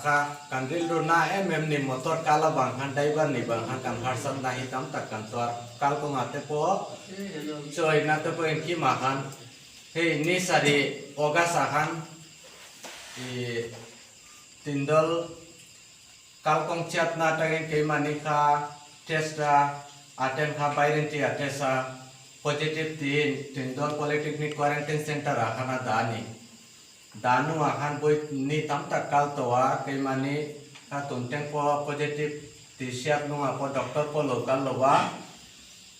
kha kan rilru na em em ni motor kal avang khan driver nih vang khan kan harsat na hi tam tak kan tuar kal kawngah te pawh chawina te pawh engkimah khan hei ni sarih August ah khan ih Tindol Kalkawng chhiatna atangin keimahni kha test a, aten kha Bairenti a test a, positive tiin Tindol Polytechnic Quarantine Centre ah khan a dah a ni. Dah hnungah khan vawi ni tam tak kal tawh a, keimahni kha tun teng pawh positive tih hriat hnungah pawh doctor pawh lo kal lo va,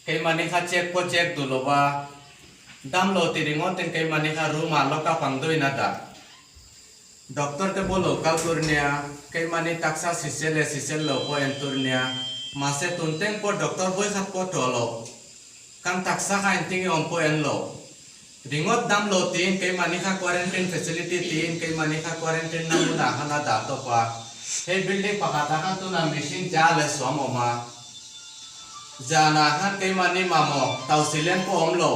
keimahni kha check pawh check duh lo va, damlo ti ringawtin keimahni kha room ah lock up ang dawhin a dah. Doctor te pawh lo kal tur nia, keimahni taksa sisel leh sisel lo pawh en tur nia, mahse tun teng pawh doctor vawikhat pawh tawh lo, kan taksa kha engtin nge awm pawh en lo. Ringawt dam lo tiin keimahni kha quarantine facility tiin keimahni kha quarantine na hmunah khan a dah tawp a, hei building pakhatah khan tunah mihring ja leh suam awm a, zanah khan keimahni mamawh tausilen pawh awm lo,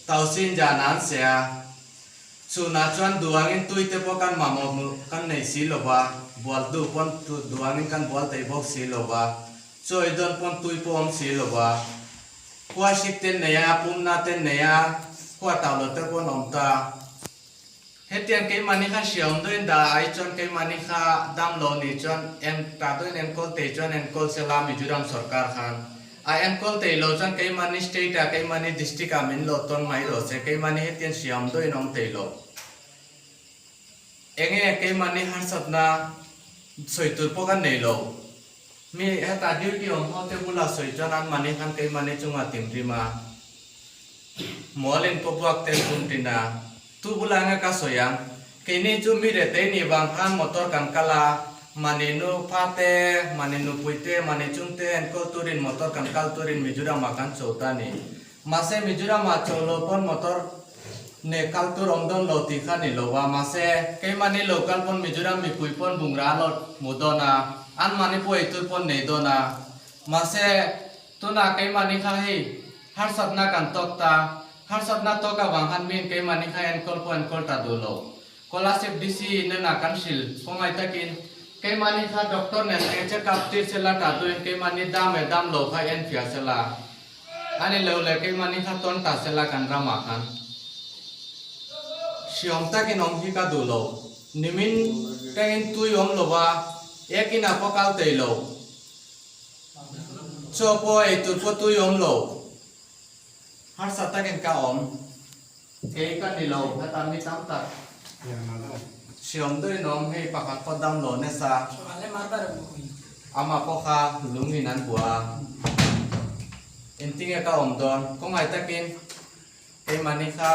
tausin janah an seh a. Chhunah chuan duangin tui te pawh kan mamawh hmuh kan nei si lo va, bual duh pawn duangin kan bual thei bawk si lo va, chawi dawn pawn tui pawh awm si lo va, khua hrik te nei a, pumna te nei a, khua tau lo te pawn awm ta. Hetiang keimahni kha hriaawm dawhin dah ai chuan keimahni kha dam lo nih chuan en ta dawhin enkawl thei chuan enkawl sela Mizoram sorkar khan. A enkawl thei lo chuan keimahni state ah keimahni district ah min lo tawn mai rawh se, keimahni hetiang hriam dawhin awm thei lo. Enge keimahni harsatna sawi tur pawh kan nei lo. Mi heta duty awm ho te bulah sawi chuan anmahni khan keimahni chungah timrim a, mualin pawbuak te an tum a. Tu bulah nge ka sawi ang? Keini chu mi retei nih vang khan motor kan kal a, mahni nu pha te, mahni nupui te, mahni chung te enkawl turin motor kan kal turin Mizoram ah kan cho ta ni. Mahse Mizoram ah cho lo pawn motor ne kal tur awm dawn lo tih kha ni lo a, mahse keimahni lo kal pawn Mizoram mipui pawn bungra a lawt hmu dawn a, anmahni pawh eitur pawn nei dawn a. Mahse tunah keimahni kha hei Harsatna kan tawk ta. Harsatna tawk avang khan miin keimahni kha enkawl pawh enkawl ta duh lo. Kolasib DC nena kan hrilh khawngaih takin keimahni kha doctor nen eng check up tir sela ta duhin keimahni dam leh dam lo kha en fiah sela. Ani lo leh keimahni kha tawn ta sela kan ramah khan hriawm takin awm hi ka duh lo. Nimin tengin tui awm lova ekin a pawh kal thei lo. Chaw pawh ei tur pawh tui awm lo. Harsa takin ka awm. Kei ka ni lo, heta mi tam tak hriawm duhin awm hei pakhat pawh dam lo nasa. Amah pawh kha lungin an buah a. Engtinge ka awm dawn? Khawngaih takin keimahni kha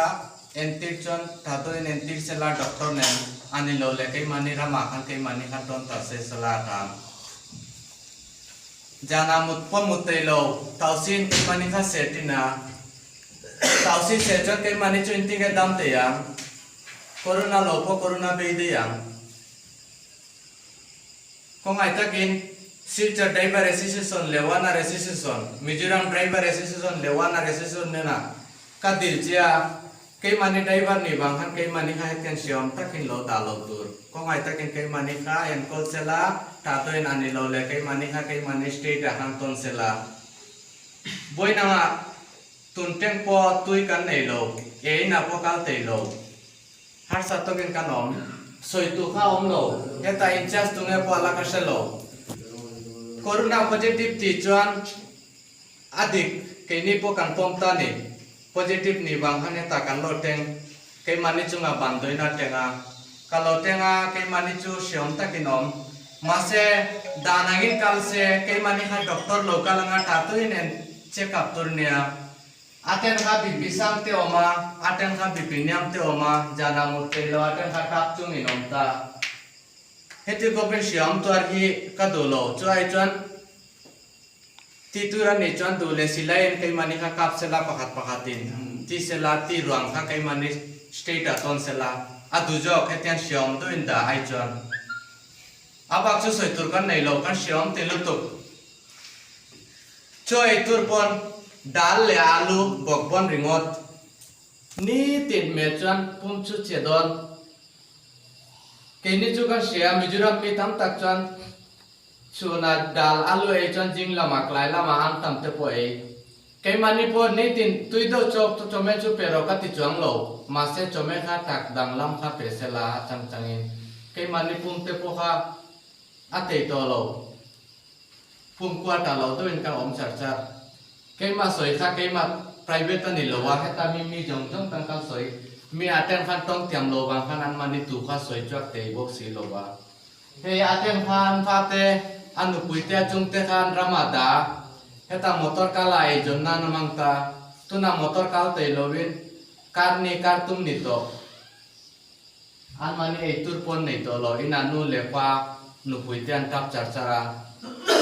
entir chuan tha dawhin entir sela doctor nen a ni lo leh keimahni ramah khan keimahni kha tawn ta se sela a tam. Janah mut pawh mut thei lo, tausin keimahni kha ser tin a, tausin ser chuan keimahni chu intinge dam thei ang, corona lo pawh corona bei daih ang. Khawngaih takin Silchar Driver Association leh Owner Association, Mizoram Driver Association leh Owner Association hnenah ka dil che a, keimahni driver nih vang khan keimahni kha hetiang hriaawm takin lo dah lo tur. Khawngaih takin keimahni kha enkawl sela, tah tawhin a ni lo leh keimahni kha keimahni state ah khan tawn sela. Vawiinangah tun teng pawh tui kan nei lo, eiinah pawh kal thei lo. Harsa tawkin kan awm. Sawi tu kha awm lo. Heta in charge tu nge pawh a la ka hre lo. Corona positive tih chuan a dik keini pawh kan pawm ta ni. Positive nih vang khan heta kan lo teng keimahni chungah bandawiin a teng a. Ka lo teng a keimahni chu hreawm takin awm. Mahse dan angin kal se keimahni kha doctor lo kal anga tha tuin en check up tur nia. A then kha BP sang te awm a, a then kha BP niam te awm a, zan ah mut thei lo, a then kha tap chungin awm ta. Heti khawpin hriam tuar hi ka duh lo, chu ai chuan ti tur a nih chuan duh leh silai in keimahni kha kap sela pakhat pakhatin ti sela ti ruang kha keimahni state ah tawn sela a duh zawk hetiang hriam duhin dah ai chuan a bak chu sawi tur kan nei lo kan hriam ti lutuk. Chaw ei tur pawn dal leh alu bawk pawn ringawt. Nitin hmel chuan pum chu che dawn. Keini chu kan hria Mizoram mi tam tak chuan chhunah dal alu ei chuan zing lamah tlai lamah an tam te pawh ei. Keimahni pawh nitin tui deuh chawk chu chawhmeh chu pe rawh ka ti chuang lo, mahse chawhmeh kha tak danglam kha pe se la a chang changin keimahni pum te pawh kha a thei tawh lo. Pum kual ta lo deuhin ka awm char char. Keimah sawi kha keimah private a ni lo a, heta mi mi zawng zawng tan khan sawi, mi a ten khan tawng tiam lo vang khan an mahni tu kha sawi chuak thei bawk si lo a. Hei a ten khan fate, a nupui te a chungte khan ram a dah, heta motor kal a eizawn nan a hmang ta, tunah motor kal thei lovin kar ni kar tum ni tawh. Anmahni ei tur pawn nei tawh lo inah nu leh pa nupui te an tap char char a,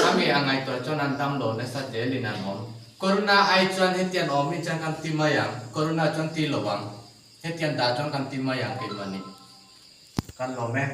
khami a ngaihtuah chuan an dam lo nasa zelin an awm. Corona ai chuan hetian awm in chuan kan ti mai ang, Corona chuan ti lo ang, hetian dah chuan kan ti mai ang keimahni. Kan lawm e.